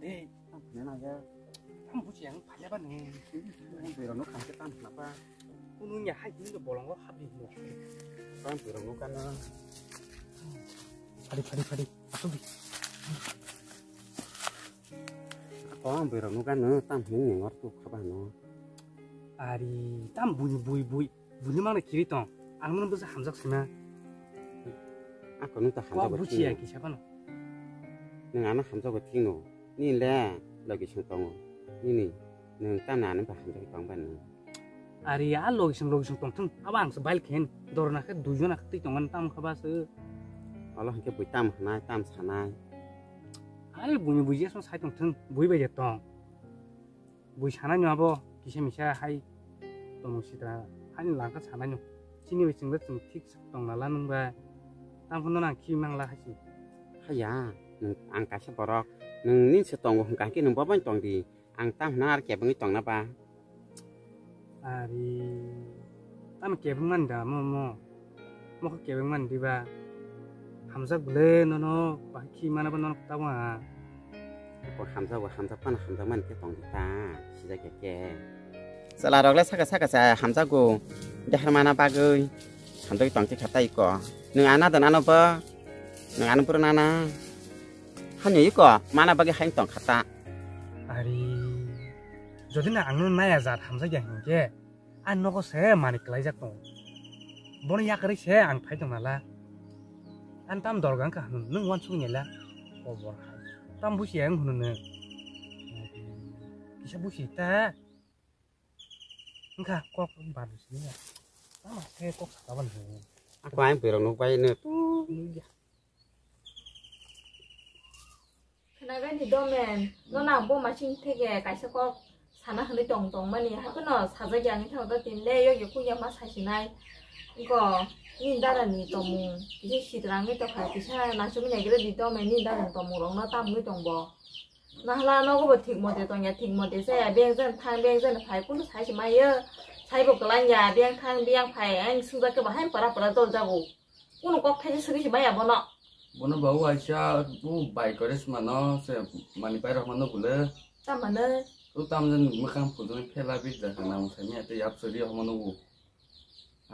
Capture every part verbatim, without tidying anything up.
Ei, tam khna na ya. Tam buji ang phaya ba nung. Ang bwrwi rok no kham khe tam khna pa. Kunu ya hai hini bolongo habdi hino. Tam bwrwi rok no kana. Phadi, phadi, phadi. Asuk di. Ako ang bwrwi rok no kana tam hini ngor tu khaba no. Ari, tam bui, bui, bui. Buini mangna kiri tong. Ang nono bwsa hamjak sina. Ako nung ta hamjak bo buchi ya thino. Kisa phano. Nung ano hamjak bo thino. Nini le logi sung tongo. Nini nung tamni ano ba hamjak tong ba nung. Ari a logi sung, logi sung tong thung. Abo ang se bail khen. Dorna khe duijon akhe twi tongan tam kha ba se. Olo hwnkhe bui tam hwnai, tam sanai. Ari buini buji asma sai tong thung. Bui bai ya tong. Bui sanai no abo kisa misa hai tongmung sitra hani langkha sanai no. Chini bai chwngda chwng thik tong nala nung ba. Tamo phano nang khi mangla hai si. Haya, nung ang kaisa borok. Nung nin se tongo hwnkha khe nung bo bai tong di. Ang tam hwnna ar kebengwi tongna ba. Ari, tamo kebeng man da mo mo. Mokhe kebeng man diba. Hamjak bwle nono bahai khi mana ba nono tamo ha. Bo hamjak bo hamjak phano hamjak mani khe tong di ta sijak ya khe. Chwla rok le saka saka cha hamjago dehar mana bagwi hamjagwi tong khe kha ta iko. Nwng ana da nano bo nwng ano bwrwi nana. Hani iko mana bagwi hai tong kha ta. Ari, jodi na ang no naya jat hamjak ya hinkhe. Ang nogo se mani kwlaijak tongo. Bono yakarwi se ang phai tong nala. Ang tam dorga wngkha hwnwi nwng uansukgwi naila. Kobor hai. Tam busi ang hwnwi nwng. Kisa busi ta. Wngkha kok badu sini ya. Tamo khe kok sakabani hwnwi. Ako ang bwrwi rok nukbai no. Khwnagani domen, nono ang bo masing theke kaisa kok sana hwnwi tong tongmani, haphano sajak ya wngwi thango do tini le yogi kung ya ma sasinai. Iko nini dara ni tongmung kisa sitra wngwi tongkha, kisa naisingwi naigra di domen, nini dara ni tongmung rok no tam wngwi tong bo. Nahla nogo bo thik mote tong ya, thik mote chaya, beng jen thang, beng jen phai, kunu sai se maiyo, sai bo kwlang ya, beng thang, beng phai, ang sujak khe bo hai para para dol jago. Kunu kok thaisa swrwi se maya bono. Bono ba waisa bo bai kore se mano se mani pai rok mano bole. Tamano. O tamjani mwkhang phujoni phela bit da kana mwsai miya tei yap sori rok mano bo.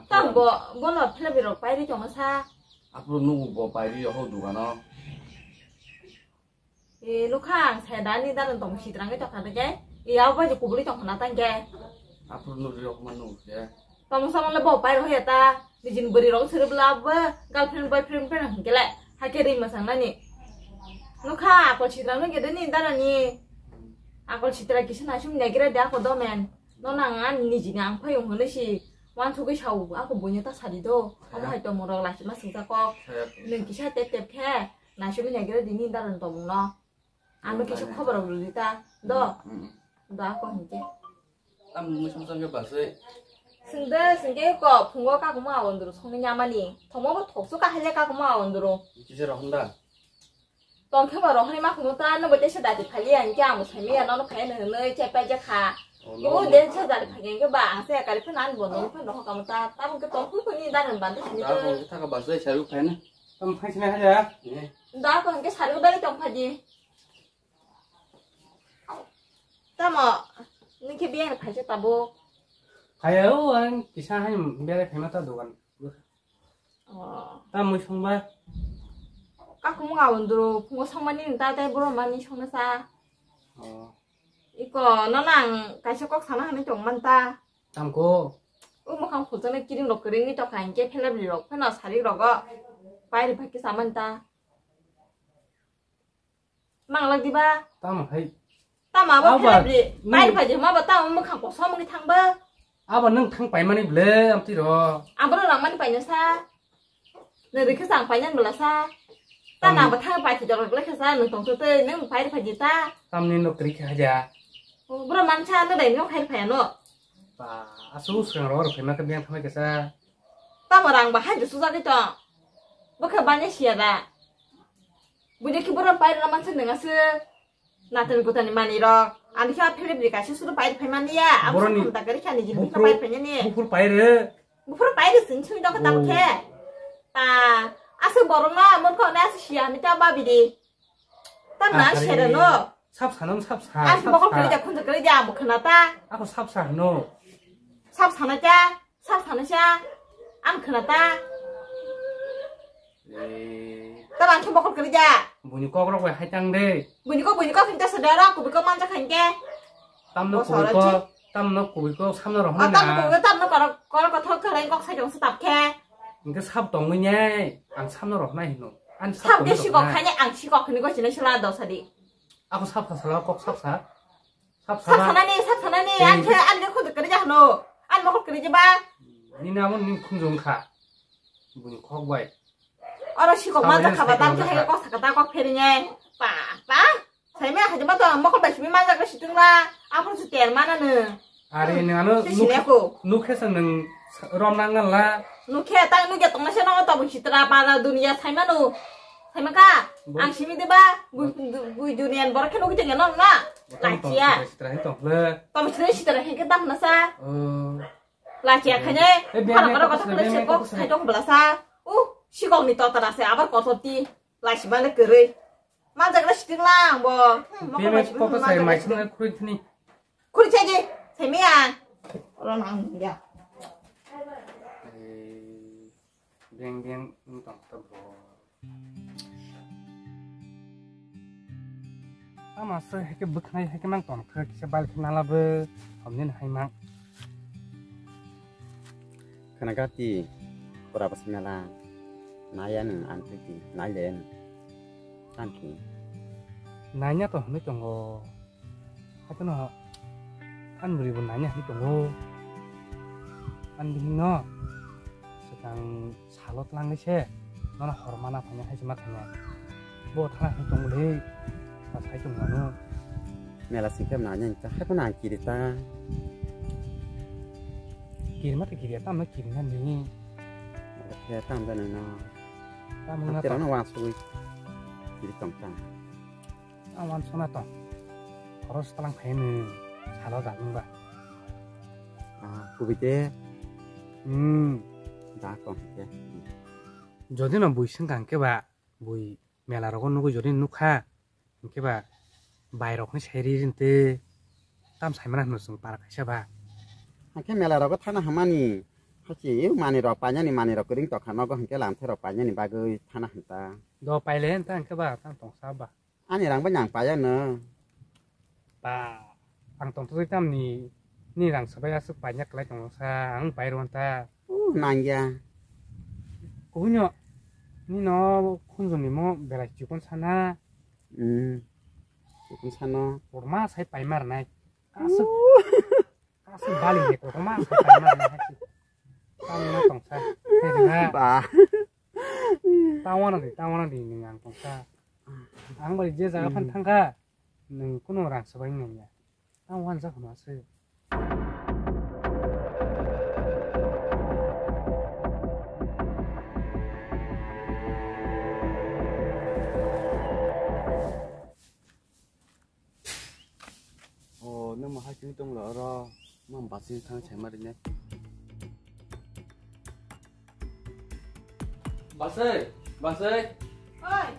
Tam bo bono phela birok pai ri tongma sa. Apro nugo bo pai ri ho dugano. E, nukha ang sai da ni daran tong sitrang e tokha de ke. E, abo bai kubuli tong khana tang ke. Aphuru nuri rok ma nuk ke. Tamo samo le bo pai rok ya ta. Nijin bwrwi rok sere bla abo girlfriend boyfriend pen hingke le. Hake ri masang nani. Nukha akol sitrang no gede ni dara ni. Akol sitra kisa na sum negira de ako domen. No nang an nijini ang phayung hone si. Wan thugui sau ako bunya ta sadi do. Amo hai tong rok lasi ma singsa kok. Nung kisa tep tep khe. Naisugwi naigra di ni daran tongmung no. Ang no kisa khobor rok rwdi ta. Do. Mm, mm. Do ako hinkhe. Tam mui song song khe baswi. Singde singke ko phungo kakuma awandru songni nyamani. Thomo bo thoksu kahale kakuma awandru. Kisa rohon da. Tong khe bo rohoni ma khumu ta no bo tesa dati phali ang khe ang bo sami ya no phai no no che pa je kha. Oh, no. Ibu den sa dati phali ang khe ba ang se kari phana an bo no phano ho kamu ta. Tam khe tong khu ni daran ban de sini. Da ko thaka baswi saru phai na. Tam phai sini haja. Eh. Da ko hingke sari bari tong phaji. Tamo, ningke biyang phai se tabuk. Phai o, ang kisa hai bere phai ma ta dogan. Oh. Tamo songba. Kakumung awon duro, phungo songmani ta tai boro mani songna sa. Oh. Iko, no nang kaisa kok sana hani tong man ta. Tamko. O mokhang phuljaknai kiring rok kwrwngwi tokha hinkhe phelebri rok phano sari rogo pairi phai khe chamani ta. Manglak diba? Tamo hai. Tamo abo phelebri pairi phai di hwnba bo tamo mokhang kosom wngwi thangba. Abo nwng thang paimani ble amtwi ro. Aboro rangmani paina sa. Nang rikhe chang painani bwlasa. Ta nang bo thang pai thai jorok le khe sa, nang tong thotwi nang pai rw phaidi ta. Tamni nok rikhe haja. Bro mansa no dai nok hai phai no. Ba, asu swrang ro ro phai ma khe biyang thamai khe sa. Tamo rang ba hai du sujagwi tong. Bo khe bani siya da. Buini khe bro pai rw mansa nang asu. Nathan kutani mani rok. Ani kha philip ri kaisa suru pai phai mani ya. Abo boroni khamta gari khani jin bufru, pai phai ni. Bufru pai re. Bufru pai re sin sui dok tam khe. Ta asa borok na mon kho na asa siya ni ta babi di. Ta na sere no. Sap sana, sap sa, Ang sap mokol sa. Kwrwi da, khunju kwrwi da, ang bo khna ta. Ako sap sa hwno. Sap sana kya? Sap sana sa. Ang khna ta. Eh. Ta bang khe mokol kwrwi da. Buini kok rok bai hai tang de. Buini kok, buini kok hinta sa da ra, kubui kok manja khan ke. Tamno kubui kok, tamno kubui kok, samno rok. Oh, tamno kubui kok, tamno korok, korok kothok khalai kok sai jong sa tap khe. Hingke sap tongwi ne, ang samno rok nai hino. Ang sap tongwi rok nai. Sap de sikok khaine, ang sikok hini goi chini sila do sadi. Ako sap sa sala kok sap sa. Sap sa. Sap sana ni, sap sana ni, ang khe, ang khe khunju kwrwi ja hwno. Ang mokol kwrwi je ba. Nini amo nini khunju wngkha. Buini kok bai. Oro sikok manja kha ba, tam khe hai kok saka ta kok pheri ngai. Pa, pa. Saimaya hai ma to mokol bai simi manja khe situng la. Aphuru su ter mana no. Are nang ano nuk khe sang nang rom nang la. Nuk khe ta nuk ya tong na se no to bu sitra pa da dunia saimano. Saima kha. Ang simi de ba. Bui dunia bor khe nuk teng no na. Lachia. Sitra hai tong le. To sitra sitra hai khe dam na sa. Lachia khane. Khana khana kotha khana se kok sai tong bla sa. U sikok ni tota na se abar kotor ti. Lachima le kwrwi. Manjak le siting lang bo. Hmm, mokol bai siting kok sai manjak le mai siting. Khuri thini. Khuri chaji. Semiya. Oro nang ya. Beng beng wng tong ta bo. Tama se heke bwkhnai heke mang tong khe kisa bal khe nala bo. Hamni hai mang. Khana gati pura bwsai nala. Naya nung ang twi twi nai le nung. Tang khe. Nanya to hwnwi tongo. Haikhe no ani bwrwi bo nanya hwnwi tongo. Ani bihik no swkang salo twlangwi se nono hor mana phainai hai se ma khainai. Bo thana hwnwi tongo le. Ta sai tong mano. Mela singkhe nanya ta hai phano ang kiri ta. Kiri ma ta kiri ta ma kiri na ni. Khe tam da nang na. Tam na ta. Kiri tong ta. Ang wansukna tong. Khoros tlang phai nung salo da nung ba. Ah, kubui te. Hmm. Da tong te. Jodi no bui sengkha hwnkhe ba, bui mela rogo nugui jodi nukha, hwnkhe ba, bai rok ni sai ri rin te. Tam sai mana hwno chwng para kaisa ba. Hwnkhe mela rogo thana hamani. Hachi manui rok painani manui rok kwrwng tokha nogo hwnkhe lamthai rok painani bagwi thana hwnta. Do paile hwnta hwnkhe ba, tam tong sa ba. Ani rang bai nang paiya no. Ba, ang tongthokgwi tamni, ni rang sabai aswk paina kwlai tongo sa, ang pai rw ta. Uh, nangya. Kubunyo, nino khunjoni mo belai chikon sana. Hmm. Chikon sano. Korma sai paima rwnai. Aswk. Uh. Aswk bali ni kotorma aswk kaima ni hati. Tamo tongsa. Ba. Tawana di, tawana di ni ang tongsa. Ang bali je jaga phan thangkha. Nung kuno rang sabai nang ya. Tamo wan jak ma se. O, nang ma hai tini tong lo oro. Mang basi thang sai ma rinai. Basai, basai. Oi.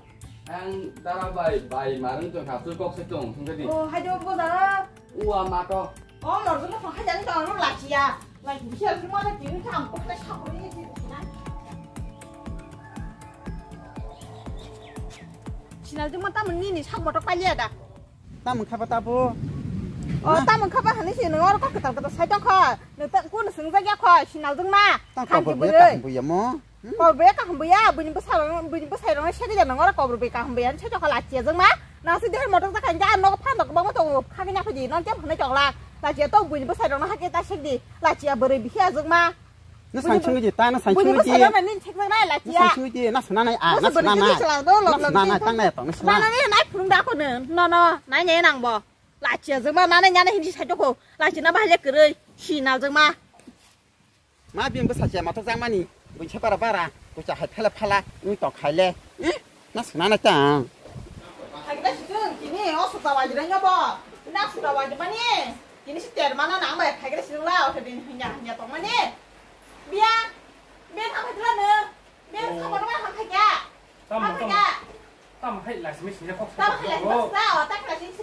Ang dara bai, bai marung tong hapsu kok se tong, thung di. O, hai do bo dara. Ua ma to. O, lor do no hai jani to oro lachia. Lai bisi al ma da tini tham kok le sakuri ni tini. Sinal juma ta muni ni sak motok palia da. Tamung khaba tabo. O, tamung khaba hani se nang oro kok kwtal kwtal sai tong kha. Nang ta kun sung ja ya kha sinal jung ma. Tang kok bo ya kaham bo ya mo. Kok bo ya kaham bo ya bini bwsai rok bini bwsai rok sai ja nang oro kok bo kaham bo ya sai tong kha lachia jung ma. Nang se der motok ta khan ja no phan dok bang to kha kanya khaji non te phone tong la. Lachia to bini bwsai rok no ha ke ta sek di. Lachia bwrwi bihya jung ma. Na sangsung di, ta na sangsung di. Buini bwsai rok ni thik na lachia. Na sangsung di, na suna nai, ah, na suna nai. Na suna nai, tang nai, tang na suna. Na nai, nai phurung da ko no. No, no, nai nai nang bo. Lachia jeng ma, nai nai nai hindi sai to ko. Lachia na ba le kwrwi, si nal jeng ma. Ma bini bwsa che ma to jang mani, bui che para bara, bui cha hai phala phala, ung to khai le. Eh? Na suna na tang. Thagra sijung kini o suka wajra nyobo. Na suka wajra mani. Kini si ter mana nang bai thagra sijung la o din hanya hanya tong mani. Bia. Bia thang hai tla ne. Bia thang mana thang hai ya. Tam tam. Tam hai la simi sini kok. Tam hai la simi sa o tak la simi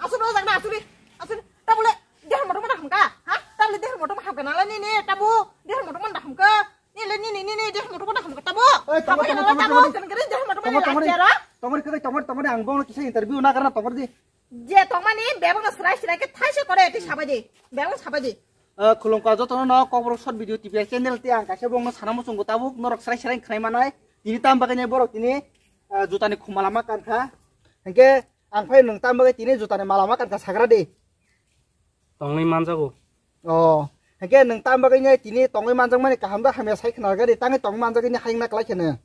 Asuk rojak na asuk ri. Asuk ri. Tabule dehor motor mana hamka? Ha? Tabule dehor motor mana hamka nala nini tabu? Dehor motor mana hamka? Nile nini nini dehor motor mana hamka tabu? Oi, tamo, tamo, tamo, tamo, tamo. Tamo, tamo, tamo, tamo, ang bono kisa interview na karna tongor di. Je tongmani bebakno srai srai ke thaisa kore ti sabai di. Bebak sabai di. Eh, khulumkha jotono no Kokborok short video T V channel ti ang kaisa bongno sana muchungo tabuk norok srai srai khnai manai. Tini tam bagwi borok tini, eh, jutani khuma lama kankha. Hingke ang phai nwng tam bagwi tini jutani malama kankha sagra di. Tongwi manjago. Oh, hingke nwng tam bagwi tini tongwi manjakmani kaham da hamya sai khna gari tangwi tongwi manjagwi hayung na klai kheno.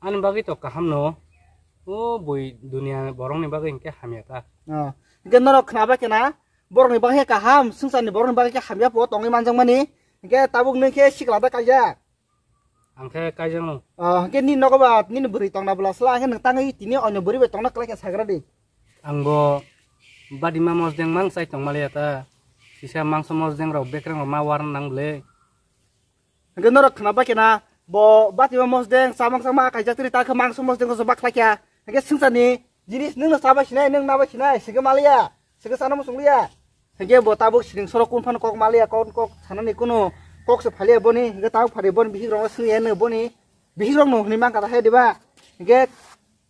Ani bagwi to kaham no. O bui dunia borokni bagwi hingke hamya ta. Oh, hingke norok khna ba kena borokni bagwi kaham, swngcharni borokni bagwi khe hamya po tongwi manjakmani. Hingke tabuk nwng khe sikla da kaijak. Ang khe kaijak no. Oh, hingke nini nogo ba nini bwrwi tongna bwla sla hingke nwng tangwi tini onyo bwrwi bai tongna klai khe sagra di. Ang bo badima mosdeng mang chai tongmaliya ta. Sisa mangso mosdeng rok bekreng rok ma warna nang bwle. Hingke norok khna ba kena bo batima mosdeng chamang chama kaijak tini ta khe mangso mosdeng ko bak khlai kha. Hingke swngcharni jinis nwng no chabai sinai nwng nabai sinai sike maliya sike chana muchung liya. Hingke bo tabuk siring sorok kun phano kok maliya kok kok sanani kuno kok se phaliya boni hingke tabuk phari boni bihik rok swngya no boni bihik rok no hwnwi mangkha ta hai diba. Hingke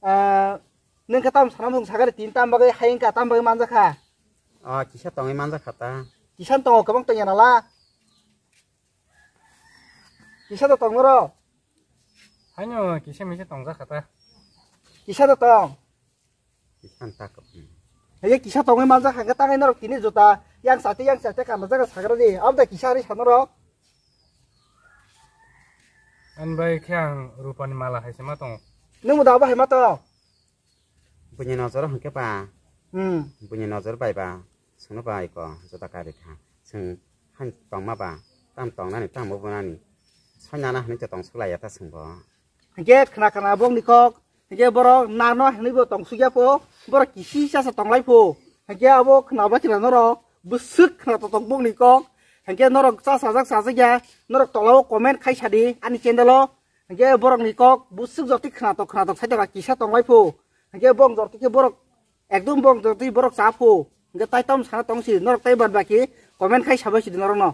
ah, Nwng khe tam sana mung sagari tin tam bagwi hayeng ka tam bagwi manjakha. Ah, kisa tongwi manjakha ta. Kisa tongo kwbang tongya nala. Kisa da tong noro. Haino kisa misa tongjakha ta. Kisa da tong. Kisa ta. Heye kisa tongwi manjakha khe tangai norok tini juta yang sate yang sate kanna jaga sagra di. Abda kisa ari sa norok. Ani bai khe ang rupani mala hai se ma tongo. Nwng bo da bo hai ma tong. Buini nojoro hwnkhe ba. Hmm. Buini nojor bai ba. Sungno ba iko jota kari kha. Sung han tongma ba. Tam tongnani tam bo bonani. Soinana hwnwi tong suklai ya ta sung bo. Hwnkhe khna khna bokni kok. Hwnkhe borok nano hwnwi bo tong sukya pho. Borok kisi chasa tonglai pho. Hwnkhe abo khna ba khna norok. Bwswk khna totok bokni kok. Hwnkhe norok chasajak chajak ya. Norok tolao comment khai sadi ani channel o. Hwnkhe borokni kok bwswk jotwi khnatok khnatok sai tongkha kisa tonglai pho. Hwnkhe bong jotwi khe borok ekdom bong jotwi borok cha pho. Hwnkhe tai tom sana tong si norok tai bad baki comment khai sabai sidi norokno.